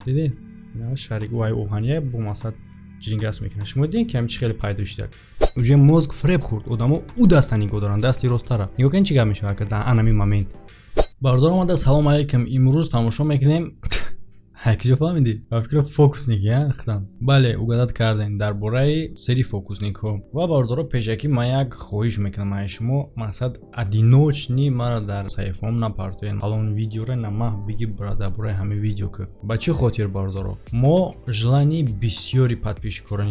Дидед, шарик вай оҳания бо мақсад ҷирингас мекунад. Шумо дидед, ки ҳами чӣ хеле пайдо шуда? Уже мозг фреб хӯрд. Одамо ӯ даста нигоҳ доранд, дасти росттара. Нигоҳ кунед, чӣ гап мешавад дар анами момент. Бародар омада, салом алейкум. Имрӯз тамошо мекунем. Киҷо фаҳмидӣ? Ба фикр, фокусники худам. Бале, угадать кардем, дар бораи сери фокусникҳо. Ва, бародаро, пешакӣ ман як хоҳиш мекунам аз шумо: мақсад, одиночный мара дар саҳифаом напартоен фалон видеора на маҳ биги дар бораи ҳамин видео ки. Ба чӣ хотир, бародаро? Мо желание бисёри подписчикҳоро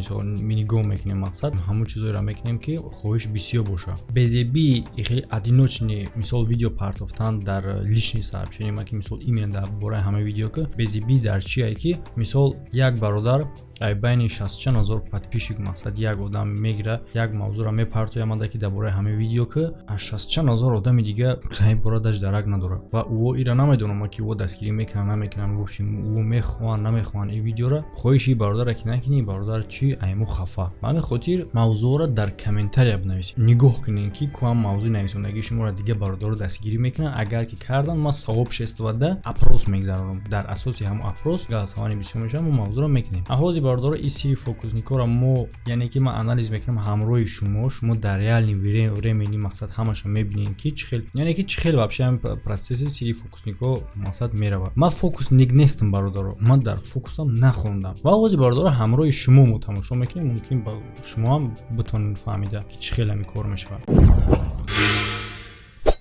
нигоҳ мекунем, мақсад, ҳамон чизоеро мекунем, ки хоҳиш бисёр боша. Безебии хеле одиночный, мисол, видео партофтан дар личный сообщение ма, ки мисол именно дар бораи ҳамин видео ки, безебӣ дар чие, ки мисол як бародар ай байни шастчанд ҳазор подписчик, мақсад, як одам мегира, як мавзӯъро мепартояд омада, ки дар бораи ҳамин видео ки, аз шастчанд ҳазор одами дига ин бора даш дарак надорад. Ва ӯо ира намедонам, ки ӯо дастгирӣ мекунанд, намекунанд. Вообщем, ӯо мехоҳанд, намехоҳанд ин видеора. Хоҳиши бародара ки накунӣ, бародар чӣ айму хафа. Ба ҳамин хотир мавзӯъро дар комментария бинависед. Нигоҳ кунед, ки куам мавзӯи нависондагии шуморо дига бародаро дастгирӣ мекунанд. Агар ки кардан, ман сообществода опрос мегзаронам. Дар асоси ҳамон опрос голосование бисёр мешавад, мо мавзӯъро мекунем. Аҳози, бародаро, ин сири фокусникҳоро мо, яъне ки ман анализ мекунам ҳамроҳи шумо. Шумо дар реальный времени, мақсад, ҳамаша мебинед, ки чӣ хел, яъне ки чӣ хел вообще ҳамин процесси сири фокусникҳо, мақсад, меравад. Ман фокусник нестам, бародаро, ман дар фокусам нахондам. Ва ози, бародаро, ҳамроҳи шумо мо тамошо мекунем. Мумкин ба шумо ҳам битонед фаҳмида, ки чӣ хел ҳамин кор мешавад.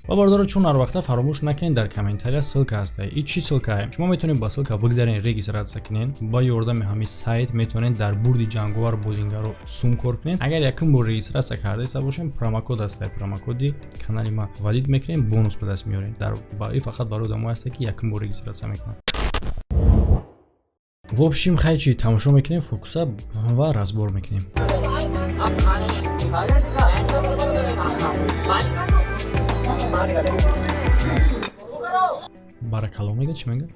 Ва, бародаро, чун ҳар вақта фаромӯш накунед, дар комментария ссылка ҳаста. И чӣ ссылка? Шумо метавонед ба ссылка бигзарен, регистрация кунед. Ба ёрдами ҳамин сайт метавонед дар бурди ҷанговар бозингаро сум кор кунед. Агар якум бор регистрация кардаиста бошем, промокод ҳаста, промокоди канали ма вводить мекунем, бонус ба даст меорем. Дар и фақат барои одамое ҳаста, ки якум бор регистрация мекунанд. В общем, хай, чи тамошо мекунем фокуса ва разбор мекунем. Баракалло мега, чӣ мега?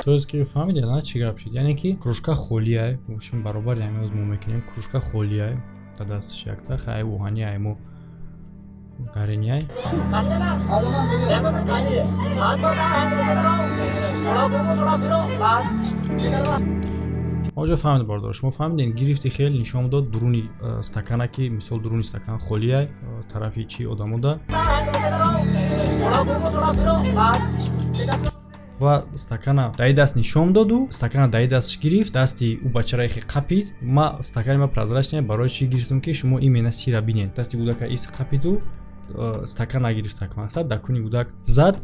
То есть ки фаҳмидед, на, чӣ гап шуд? Яъне ки кружка холияй. В общем, баробари ҳамин мо мекунем, кружка холияй дар дасташ, якта хай оҳани айму гариняй. Оҷо фаҳмид, бардор, шумо фаҳмидем, гирифти, хел нишон дод дуруни стакана, ки мисол дуруни стакан холияй, тарафи чи одамода. Ва стакана даи даст нишон доду, стакана даи дастш гирифт, дасти ӯ бачара ихе қапид. Ма стакани ма прозрачная, барои чӣ гирифтам, ки шумо именно сира бинед. Дасти гудака ис қапиду стакана гирифт, так, мақсад, дар куни гудак зад.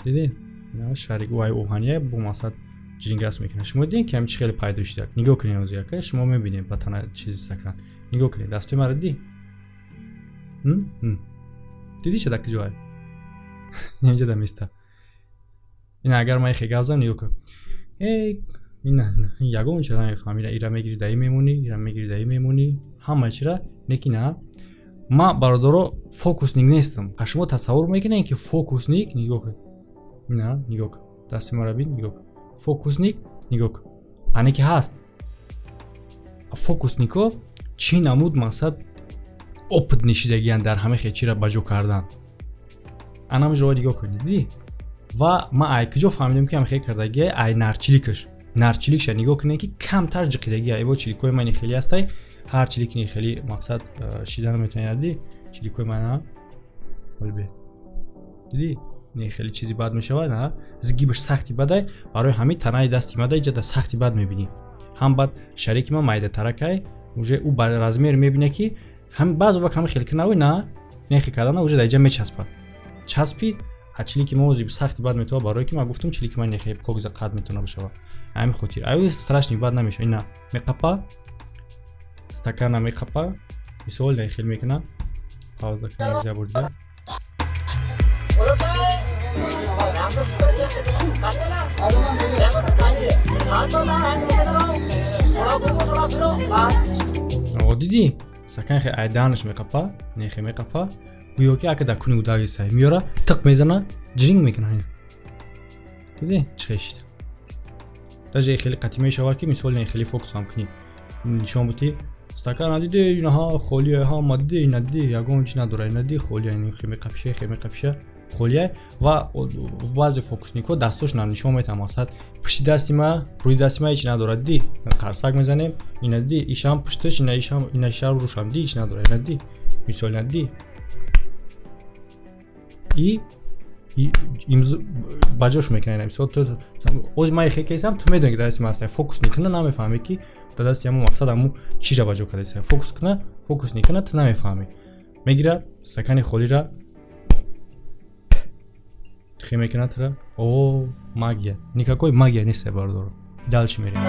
Дидед, шарик вай оҳания бо мақсад ҷирингас мекунад. Шумо дидед, ки ҳами чӣ хеле пайдо шуда? Нигоҳ кунед, ози яка шумо мебинед ба тана чизи стакан. Нигоҳ кунед, дастои мара дидӣ? Дидӣ, ша дар куҷоай? Инҷа да места. Ина, агар ман ихе гап зам, нигоҳ кун. Эй, ина ягон чиз намефаҳм. Ира, ира мегири, даи мемонӣ, ира мегири, даи мемонӣ, ҳама чира неки. На, ма, бародаро, фокусник нестам. А шумо тасаввур мекунед, ки фокусник? Нигоҳ кун, ина нигоҳ кун, дасти мара бин, нигоҳ кун. Фокусник, нигоҳ кун, ане ки ҳаст. Фокусникҳо чӣ намуд, мақсад, опыт нишидагиянд дар ҳама хел чира ба ҷо кардан. Анамҷо нигоҳ кунед, дидӣ? Ва ман ай куҷо фаҳмидем, ки ҳам хел кардагия? Ай нарчиликаш. Нарчиликша нигоҳ кунед, ки камтар ҷиқидагия. Эво чиликҳои мани хеле ҳастай, ҳар чилик ни хеле, мақсад, шида наметавонад. Дидӣ чиликҳои мана? Дидӣ, не, хеле чизи бад мешавад, а сгибаш сахти бадай. Барои ҳамин танаи дасти мада иҷада сахти бад мебинӣ. Ҳам бад шарики ман майдатаракай, уже ӯ ба размер мебине, ки ҳам баъзо вақт ҳама хел кинавӣ на нехе кардана, уже дар иҷа мечаспад. Часпид, а чилики мо ози сахти бад метавад, барое ки ман гуфтам, чилики ман нехе покиза қад метавона бишавад. Ҳамин хотир аю страшный бад намешава. Ина меқапа, стакана меқапа, мисол, нехел мекуна, пауза кунем бор дига. О, дидӣ, стакан хе айданаш меқапа, нехе меқапа, гӯё ки ака дар куни удаги сай меёра, тиқ мезана, ҷиринг мекуна. Диди чӣ хешид? Даже хеле қатъӣ мешавад, ки мисол хеле фокус ҳам кунӣ, нишон бутӣ стакан надиде, инаҳа холия, ҳама диде, ина диде, ягон чи надора, ина диде, холия, хемиқапиша, хемиқапиша, холия. Ва баъзе фокусникҳо дастошона нишон метаҳанд, мақсад, пушти дасти ма, рӯи дасти ма ҳеч надорад, диди, қарсак мезанем, ина диди, ишам пушташ, ина ишам, ина ишам рӯшам, диди, ҳеч надорад, ина диди, мисол, ина диди, и ба ҷош мекунад. Мисол, оз ман хе кесам, ту медони, ки дасти ман аст, фокус никуна, намефаҳмӣ, ки дар дасти ҳамун, мақсад, ҳамун чиша ба ҷо кардаиста. Фокус куна, фокус никуна, ту намефаҳмӣ. Мегира стакани холира, хе мекунад тура. О, магия, никакой магия нест, бардоро. Дальше мерем.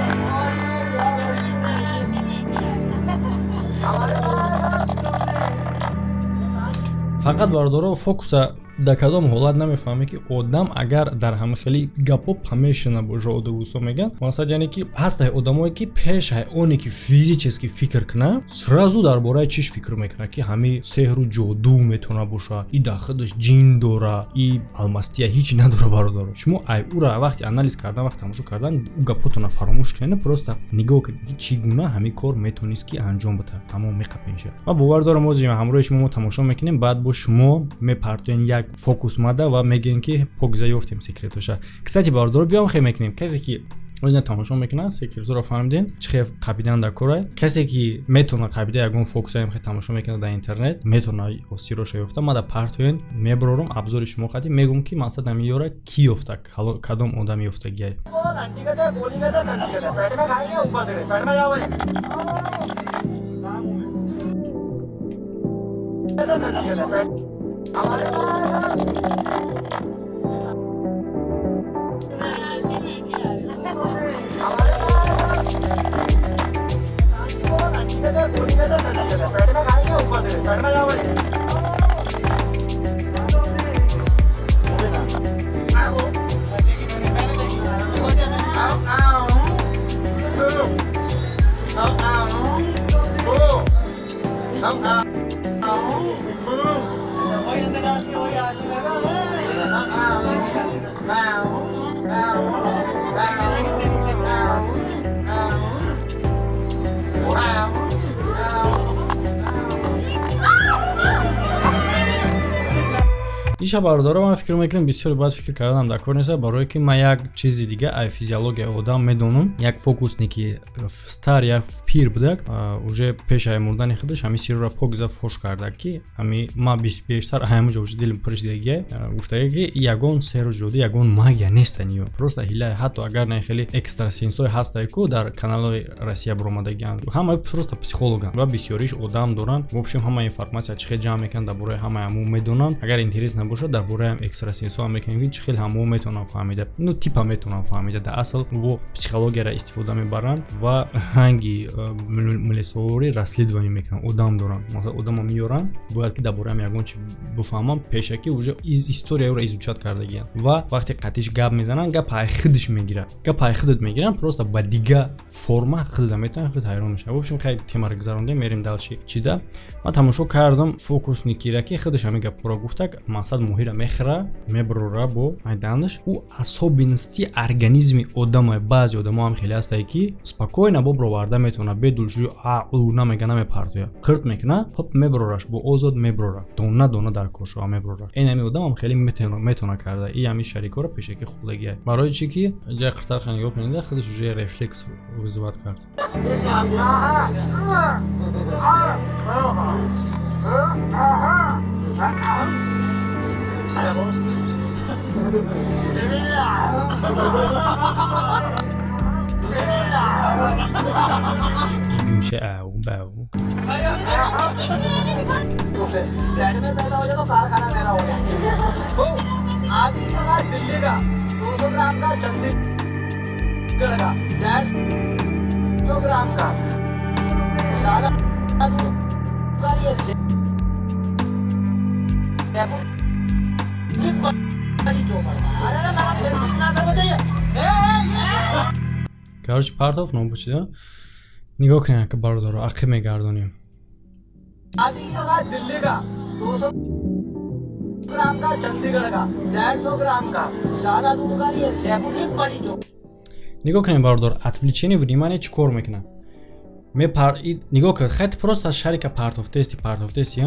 Фақат, бардоро, фокуса дар кадом ҳолат намефаҳмӣ, ки одам агар дар ҳама хели гапо помешана боша, одавусо мегӯянд, мақсад, яъне ки ҳастае одамое, ки пешаи оне ки физически фикр кунад, сразу дар бораи чиш фикр мекунад, ки ҳами сеҳру ҷоду метавона боша, и дар худаш ҷин дора, и алмастия ҳеҷ надора. Бародаро, шумо ай ура вақти анализ кардан, вақти тамошо кардан, ӯ гапотона фаромӯш кунед, просто нигоҳ кунед, ки чӣ гуна ҳамин кор метавонист ки анҷом битад. Тамом, меқапенша. Ман бовар дорам, ҳозир ҳамроҳи шумо мо тамошо мекунем, баъд бо шумо мепартоен як фокус мада ва мегӯем, ки покиза ёфтем секретоша. Кстати, бародаро, биём, хе мекунем. Касе ки озина тамошо мекунад, секреторо фаҳмидем, чӣ хел қабидан дар кора. Касе ки метавона қабида ягон фокусаем, хе тамошо мекунад дар интернет, метавона сироша ёфта, мада партоен, мебарорам абзори шумо қади, мегӯм, ки мақсад ҳами ёра кӣ ёфта, кадом одам ёфтагиай. Иша, бародаро, ман фикр мекунам, бисёр бояд фикр карданам дар кор нест, барое ки ман як чизи дига ай физиологияи одам медонам. Як фокусники стар, як пир будак, уже пеш ай мурдани худаш ҳами сирора покиза фош карда, ки ҳами ма бештар ҳамаҷо уже дилм пур шидагия, гуфтага, ки ягон сеҳру ҷоду, ягон магия нестан, ё просто ҳила. Ҳатто агар на хеле экстрасенсҳое ҳастае ку дар каналҳои Россия баромадагианд, ҳама просто психологанд ва бисёриш одам доранд. В общем, ҳама информация чӣ хел ҷамъ мекунанд, дар бораи ҳамаи ҳамун медонанд. Агар интерес набошад, дар бораи экстрасенсҳо ҳам мекунем, ки чӣ хел ҳамо метавонанд фаҳмида, ну, типа метавонанд фаҳмида. Дар асл во психологияро истифода мебаранд ва ранги милисоворӣ расследование мекунанд. Одам доранд, масалан, одамо меёранд, бояд ки дар бораи ягон чи бифаҳманд, пешакӣ уже историяро изучать кардагианд. Ва вақте қатиш гап мезананд, гап ай худаш мегирад, гап ай худат мегиранд, просто ба дига форма худата метавонад, худ ҳайрон мешавад. В общем, хай, темаро гузарондем, мерем дальше. Чида ман тамошо кардам, фокусникира, ки худаш ҳамин гапҳоро гуфтак, мақсад, моҳира мехӯра, мебарора бо майданаш. Ӯ особенности организми одама. Баъзе одамо ҳам хеле ҳастае, ки спокойно бо бироварда метавона, бедулшӯ а у намега, намепартоя, қирт мекуна, ҳоп, мебарораш, бо озод мебарора, дона дона дар кошоа мебарора. Ин ҳами одам ҳам хеле метавона карда. И ҳами шарикҳоро пешакӣ хӯрдагия. Барои чӣ ки ҷай қиртарша нигоҳ кунед, худаш уже рефлекс вызывать кард. Гимше ау бау. फ्लैट में पैदा हो जाए तो कारखाना मेरा हो जाए। आदमी का दिल्ली का 200 ग्राम का, चंडीगढ़ का 150 ग्राम का, सारा Короче, партов нобучида. Нигоҳ кунед, ки, бародаро, ақиб мегардонем. दिल्ली का 200 ग्राम का चंडीगढ़ का, 150 ग्राम का सादा दूध का नहीं है, जयपुर की बड़ी चोक। Нигоҳ кунед, бародар, отвлечение внимание чӣ кор мекунад? Мепар, нигоҳ кун, хет просто шарика партофтести, партофтести,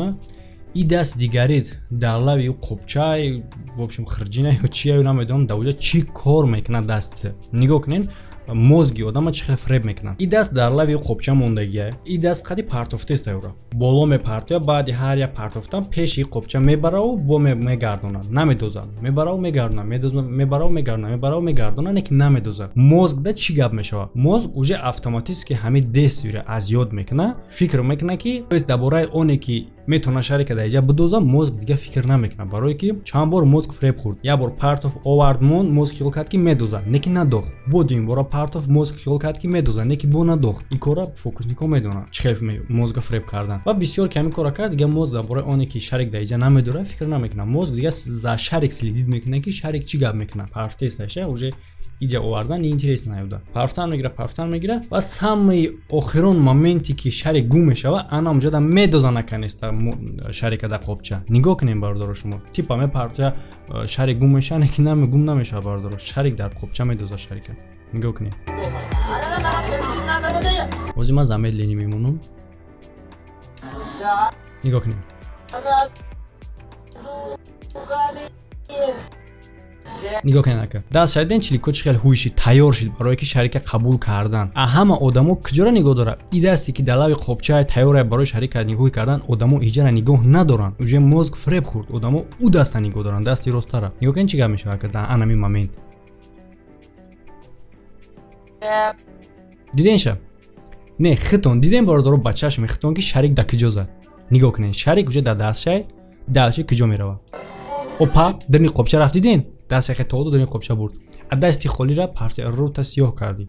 и даст дигарит дар лави ӯ қопчай, в общем, хирҷина ё чия, намедонам, дар оҷа чӣ кор мекунад даст. Нигоҳ кунед, мозги одама чӣ хел фреб мекунад. И даст дар лави қопча мондагия, и даст қади партофтеста, ӯра боло мепартоя. Баъди ҳар як партофтан пеши қопча мебараву бо мегардонад, намедозад, мебараву мегардонад, мебараву мегардонад, мебараву мегардонад, не ки намедозад. Мозг да чӣ гап мешавад? Мозг уже автоматически ҳамин действиро аз ёд мекунад, фикр мекунад, ки то есть дар бораи оне ки метавонад шарика дар иҷа бидоза, мозг дига фикр намекунад, барое ки чанд бор мозг фреб хӯрд. Як бор партов, овард, монд, мозг хиёл кард, ки медозад, не ки надохт. Бо дуюм бора партов, мозг хиёл кард, ки медозад, не ки бо надохт. Ин корра фокусникҳо медонанд, чӣ хел мозга фреб кардан. Ва бисёр ки ҳамин корра кард, дига мозг дар бораи оне ки шарик дар иҷа намедорад, фикр намекунад. Мозг дига за шарик следит мекунад, ки шарик чӣ гап мекунад. Партофтесташа уже иҷа овардан неинтересно наёда. Партофтан мегира, партофтан мегира ва самаи охирон моменте ки шарик гум мешава, ана онҷода медоза наканеста шарика дар қопча. Нигоҳ кунем, бародаро, шумо типа мепартоя, шарик гум меша, не ки гум намешава, бародаро, шарик дар қопча медоза шарика. Нигоҳ кунем, ҳозир ман замедление мемонам, нигоҳ кунем. Нигоҳ кунед, ака, даст шадиден, чилико чӣ хел ҳуй шид, тайёр шид барое ки шарика қабул кардан. А ҳама одамо куҷоро нигоҳ дорад? И дасте ки дар лави қопча тайёра барои шарика нигоҳ кардан, одамо иҷара нигоҳ надоранд. Уже мозг фреб хӯрд, одамо ӯ даста нигоҳ доранд, дасти росттара. Нигоҳ кунед, чӣ гап мешавад, ака, дар анами момент. Диденша? Не, хитон дидем, бародаро, ба чашми хитон, ки шарик дар куҷо зад. Нигоҳ кунед, шарик уже дар дастшай, дальше куҷо меравад? Опа, дирни қопча рафт, диден? Даст яхе тоду дирни қопча бурд, а дасти холира парти рута сиёҳ кардӣ,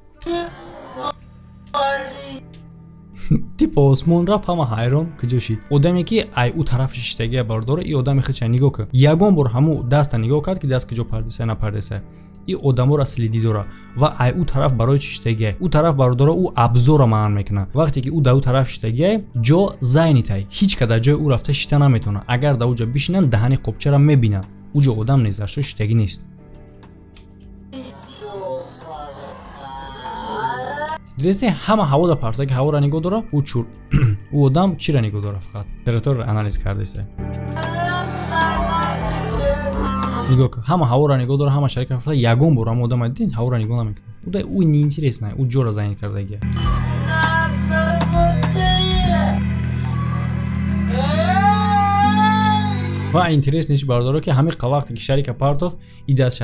типа осмон рафт. Ҳама ҳайрон, куҷо шид? Одаме ки ай ӯ тараф шиштагия, бародаро, и одами худша нигоҳ кун, ягон бор ҳаму даста нигоҳ кард, ки даст куҷо пардеса, напардеса? И одаморо следи дора ва ай ӯ тараф барои чӣ шиштагия? Ӯ тараф, бародаро, ӯ абзорро маън мекунад. Вақте ки ӯ дар ӯ тараф шиштагия, ҷо зайнитай, ҳеҷ ка дар ҷои ӯ рафта шита наметавонад. Агар дар ӯ ҷо бишинанд, даҳани қопчаро мебинанд. Ӯ ҷо одам нест, зашто шиштагӣ нест. Дидесте, ҳама ҳаво да партаги ҳаворо нигоҳ дора, ӯ чур, ӯ одам чиро нигоҳ дора? Фақат территорияро анализ кардеста. Нигоҳ кун, ҳама ҳаворо нигоҳ дора, ҳама шарика фақат ягон бор ҳама одама дидин ҳаворо нигоҳ намекунад. Ӯ ӯ неинтересно, ӯ ҷоро занят кардагия. Ва интереснеш, бародаро, ки ҳамин вақте ки шарика партов, и даст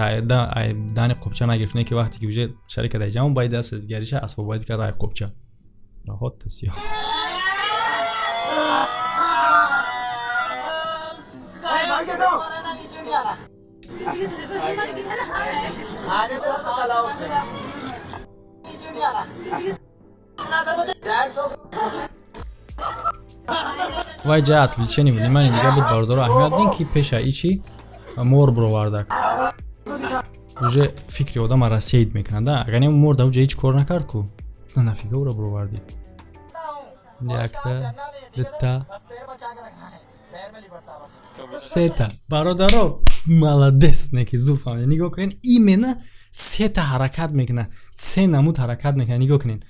дани қопча нагирифт, не ки вақте ки уже шарика дар ҷамъ, ба и даст дигариша освободить кард ай қопча. Роҳот сиёҳ. Вай ҷа отвлечение внимание дига буд, бародаро, аҳамият дин, ки пеша ичи мор бировардак, уже фикри одама рассеять мекунад. Агар не, мор дар уҷа ҳеҷ кор накард ку, нафига ӯро бировардӣ? Якта, дута, сета. Бародаро, молодец, не ки зуд фаҳмид. Нигоҳ кунед, именно сета ҳаракат мекунад, се намуд ҳаракат мекунад, нигоҳ кунед.